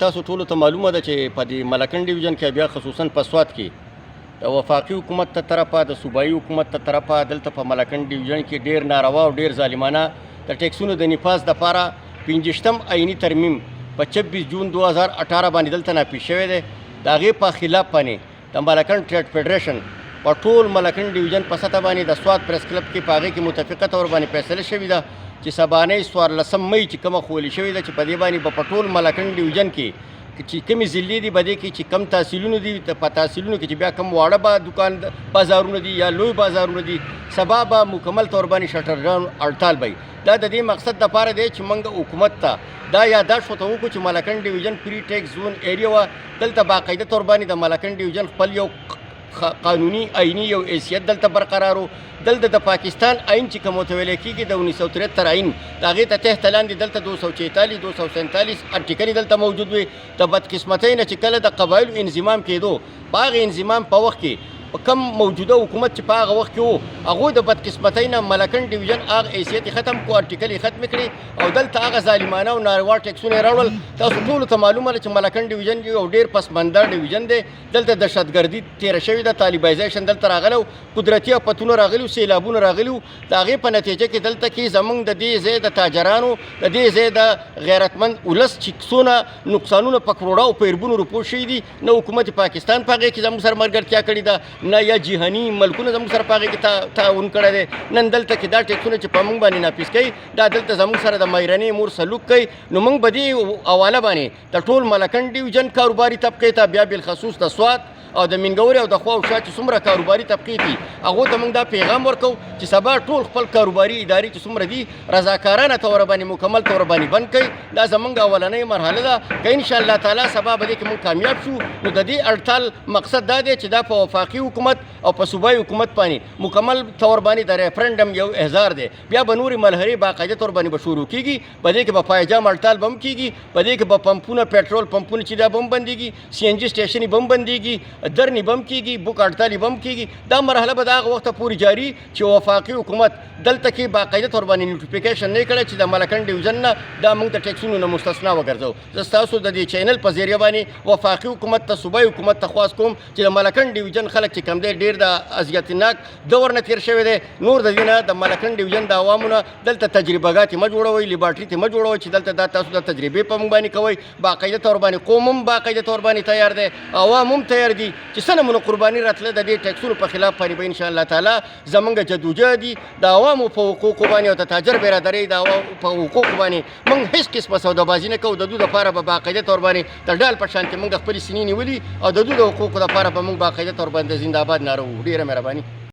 تاسو ټولو ته معلومه ده چې په دې ملکنډ ډویژن کې، بیا خصوصا په سوات کې، د وفاقي حکومت ته طرفه، د صوبایي حکومت ته طرفه دلته په ملکنډ ډویژن کې ډیر ناروا او ډیر ظالمانه د ټیکسونو د نفاذ دپاره 25 آئیني ترمیم په 26 جون 2018 باندې دلته نافذ شوی دی. د هغې په خلاف باندې د ملکنډ ټریډ فیډریشن په ټول ملکنډ ډویژن په سطح باندې د سوات پریس کلب کې په هغې کې متفقه طور باندې فیصله شوې ده چې سبانۍ 14 مۍ چې کومه ښوول شوې ده، چې په دې باندې به په ټول ملکنډ ډویژن کې چې کومې ضلعې دي، په دې کې چې کم تحصیلونه دي، په تحصیلونو کې چې بیا کم واړه با دکان بازارونه دي یا لوی بازارونه دي، سبا به مکمل طور باندې شټر ډاون هړتال به. دا د دې مقصد دپاره دی چې موږ حکومت ته دا یاداشت ورته وکړو چې ملکنډ ډویژن پري ټیکس زون ایریا وه. دلته باقاعده طور باندې د ملکنډ ډویژن خپل یو قانوني آئیني یو حیثیت دلته برقرارو. دلته د پاکستان آئین چې کوم ورته ویل کېږي، د 1973 آئین، د هغې ته تحت لاندې دلته 246، 247 ارټیکلې دلته موجود وي. د بدقسمتۍ نه چې کله د قبایلو انضمام کېدو، په هغې انضمام په وخت کې په کم موجوده حکومت چې په هغه وخت کې وو، هغوی د بدقسمتۍ نه ملکنډ ډویژن هغه حیثیت ختم کو، ارټیکل یې ختم کړي او دلته هغه ظالمانه او ناروا ټیکسونه یې راوړل. تاسو ټولو ته معلومه ده چې ملکنډ ډویژن یو ډېر پسمانده ډویژن دی. دلته دهشتګردي تېره شوې ده، طالبایزیشن دلته راغلی، قدرتي افتونه راغلي، سیلابونه راغلي. د هغې په نتیجه کې دلته کې زمونږ د دې ځای د تاجرانو، د دې ځای د غیرتمند ولس چې څونه نقصانونه په کروړاو په اربونو روپو شوي دي، نه حکومت پاکستان په هغې کې زموږ سره ملګرتیا کړې ده، نه یا جهاني ملکونه زموږ سره په هغې کې تعاون کړی دی. نن دلته کې دا ټیکسونه چې په موږ باندې نافذ کوي، دا دلته زموږ سره د مایرنې مور سلوک کوي. نو موږ به دې حواله باندې د ټول ملکنډ ډویژن کاروباري طبقې ته، بیا بالخصوص د سوات او د مینګورې او د خوا او شا چې څومره کاروباري طبقې دي، هغو ته موږ دا پیغام ورکوو چې سبا ټول خپل کاروباري ادارې چې څومره دي، رضاکارانه طور باندې مکمل طور باندې بند کړئ. دا زمونږ اولنۍ مرحله ده. که ان شاء الله تعالی سبا به دې کې موږ کامیاب شو، نو د دې هړتال مقصد دا دی چې دا په وفاقي حکومت او په صوبایي حکومت باندې مکمل طور باندې د ریفرنډم یو اظهار دی. بیا به نورې مرحلې باقاعده طور باندې به شروع کیږي. په دې کې به پایجام هړتال به هم کیږي، په دې کې به پمپونه، پیټرول پمپونه چې دا به هم بندیږي، سي این جي سټیشن به هم بندیږي، درنې به هم کیږي، بک هړتال به هم کیږي. دا مرحله به د هغه وخته پورې جاري چې وفاقي حکومت دلته کې باقاعده طور باندې نوټیفیکیشن نه کړی چې د ملکنډ ډویژن نه دا موږ د ټیکسونو نه مستثنا وګرځو. زه ستاسو د دې چینل په ذریعه باندې وفاقي حکومت ته، صوبایي حکومت ته خواست کوم چې د ملکنډ ډویژن خلک چې کم دی، ډېر د اذیتناک دور نه تیر شوی دی. نور د دې نه د ملکنډ ډویژن د عوامو نه دلته تجربهګاه ته مه جوړوئ، لیبارټري ته مه جوړوئ چې دلته دا تاسو د تجربې په موږ باندې کوئ. باقاعده طور باندې قوم هم باقاعده طور باندې تیار دی، عوام هم تیار دي چې څه نمونه قرباني راتله، د دې ټیکسونو په خلاف باندې به ان شاء الله تعالی زمونږ جدوجهد د عوامو په حقوقو باندې او د تاجر برادرۍ د عوامو په حقوقو باندې موږ هیڅ قسمه سودابازي نه کوو. د دوی دپاره به باقاعده طور باندې د ډال په شان کې موږ خپلې سینې نیولي او د دوی د حقوقو دپاره به موږ باقاعده طور باندې زنده آباد ناره وو. ډېره مهرباني.